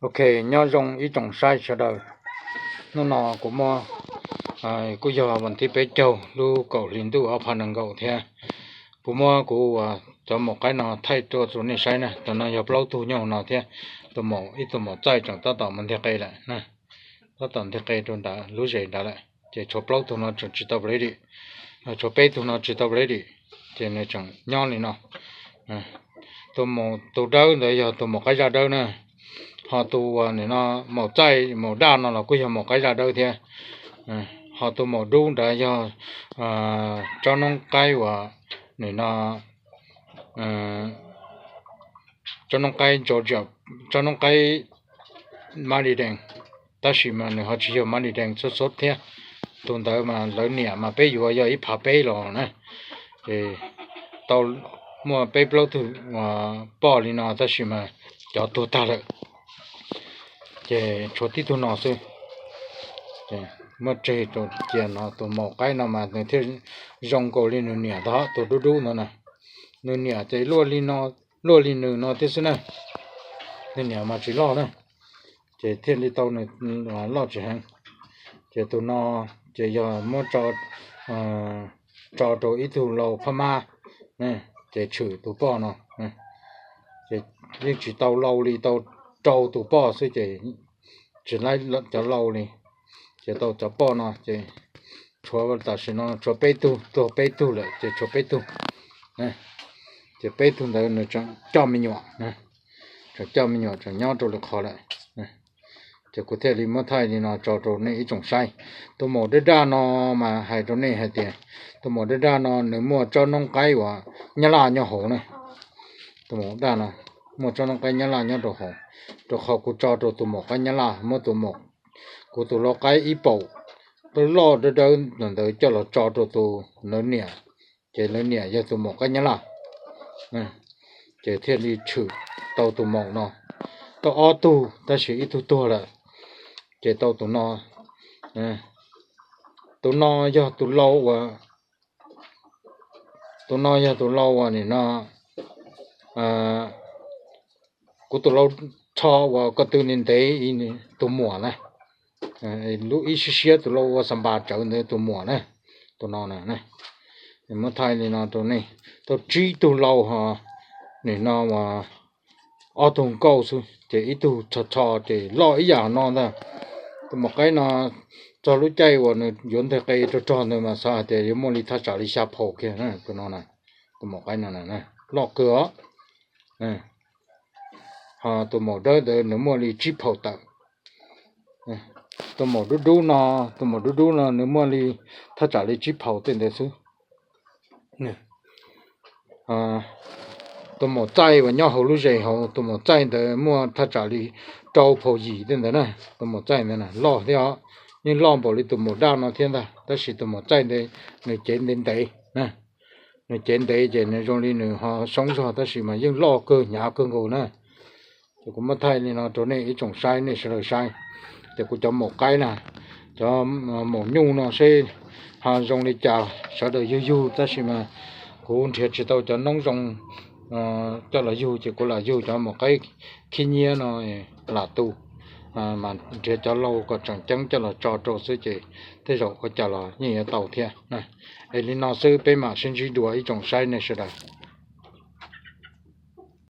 Ok, nyob zoo ib tsoom saib sawv daws. Hnub no kuv muab, kuj yog vas thib peb caug lub kaum hli ntuj ob phav nees nkaum thiab. Kuv muab kuv uas cov maum qaib no thaij rau nej saib na. Tam no yog plaub tug nyob hauv no thiab. Tus maum, ib tug maum txaij tseem tab tom mus ntiag qe lawm, tab tom ntiag qe rau nram lub zes nrad lawm. Ces tshuav plaub tug no tseem tsis tau pla dim, tshuav peb tug no tsis tau pla dim, ces nws tseem nyob li no. Tus maum, tus dawb ntawd yog tus maum qaib zaj dawb na, ho tus uas nim no maum txaij maum daj no los kuj yog maum qaib zaj dawb thiab. Ho tus maum dub nrad yog tsob noob qaib uas nim no tsob noob qaib Georgia, tsob noob qaib Maliden, tab sis mas nws ho tsis yog Maliden xub xub thiab. Tus ntawd mas lawv niam mas peb yuav yog ib phav peb los na, es tau muaj peb plaub tug poj li no tab sis mas cov tuag tag lawm, ces tshuav tib tug no xwb. Muab tseg rau cia no, tus maum qaib no mas nws thiaj zoo nkaus li nws niam ntag, tus dub dub no na. Nws niam ces luaj li no, luaj li nws no thiab xwb na. Nws niam mas tsis loj na, ces thiaj li tau nws loj tsis heev. Ces tus no ces yog muab tso rau ib tug lau phab mab, ces tshwm tus poj no, ces yeej tsis tau lau li, tau rau tus poj xwb ces tsis laib cov lau li. Ces tau cov poj no ces tshuav, tam sim no tshuav peb tug, tuag peb tug lawm ces tshuav peb tug. Ces peb tug ntawd nws tseem coj me nyuam, tseem coj me nyuam tseem nyob rau lwm qhov lawm. Ces kuv thiaj li muab thaij li no tso rau nej ib tsoom saib. Tus maum daj daj no mas hais rau nej hais tias tus maum daj daj no nws muaj tsob noob qaib uas nyab laj nyob hauv na. Tus maum daj no muaj tsob noob qaib nyab laj nyob rau hauv, rau qhov kuv tso rau tus maum qaib nyab laj, muab tus maum, kuv tus lau qaib ib paum loj dawb dawb ntawd coj los tso rau tus, lawv niam, ces lawv niam yog tus maum qaib nyab laj. Ces thiaj li tshwm tau tus maum no, tau ob tug tab sis ib tug tuag lawm. Ces tau tus no, tus no yog tus lau uas, tus no yog tus lau uas nim no kuv tus lau tsho uas ko tw ntev ntev tus muam na, lub ib siab siab tus lau ua xa npas tsawv ntawd tus muam na, tus no na. Muab thaij li no rau nej, tau tsib tug lau ho, nim no uas ob tug nkauj xwb ces ib tug tsho tsho ces loj ib yam no ntag. Tus maum qaib no txog lub caij uas nws yuav nteg qe rog rog ntawd mas xav hais tias yuav muaj li thaj tsam li xya phaum kiag tus no, tus maum qaib no loj kawg os. Ho tus maum dawb ntawd nws muaj li tsib phaum tawm. Tus maum dub dub no, tus maum dub dub no nws muaj li thaj tsam li tsib phaum tej ntawd xwb. Tus maum txaij uas nyob hauv lub zes hauv, tus maum txaij ntawd muaj thaj tsam li rau phaum yim tej ntawd na. Tus maum txaij ntawd loj thiab os, yeej loj npaum li tus maum daj no thiab ntag, tab sis tus maum txaij ntawd nws cev ntev ntev, nws cev ntev ces nws zoo li nws ho soob zog tab sis mas yeej loj kawg hnyav kawg nkaus na. Ces kuv muab thaij li no rau nej ib tsoom saib, nej sawv daws saib. Ces kuv cov maum qaib na, cov maum nyuj no seb ho zoo li cas, sawv daws yug yug, tab sis mas kuv nrhiav tsis tau cov noob zoo coj los yug ces kuv lam yug cov maum qaib khib nyiab no lam tu, mas nrhiav cov lau kom tseem ceeb coj los tso rau xwb ces tej zaum ua cas los yeej yuav tau thiab. Es li no xwb, peb mam sib ntsib dua ib tsoom saib, nej sawv daws.